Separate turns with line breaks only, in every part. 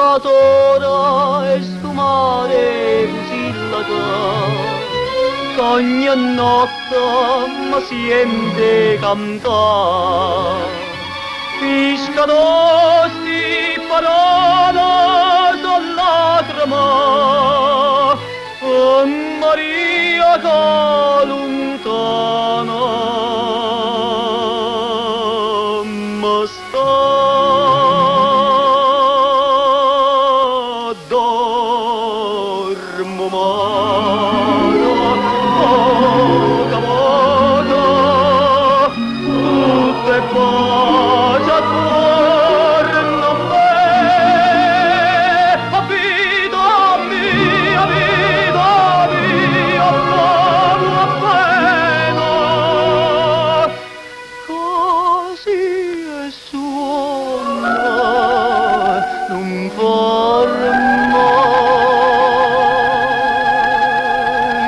N'at'ora 'e 'stu mare 'e Pusilleco, ch'ogne notte me siente 'e cantà. Piscadò, 'sti pparole so' lacreme pe' Maria ca luntana me sta. Dorme 'o mare, poco a poco, tutt è pace attuorno a me. A vita mia, a vita mia, vale 'a pena. Ca si è suonno nun farme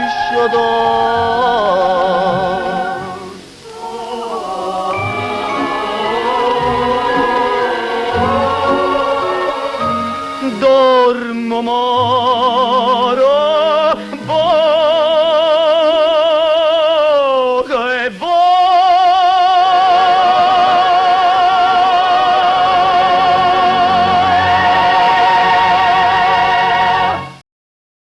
scetà. Dorme 'o mare.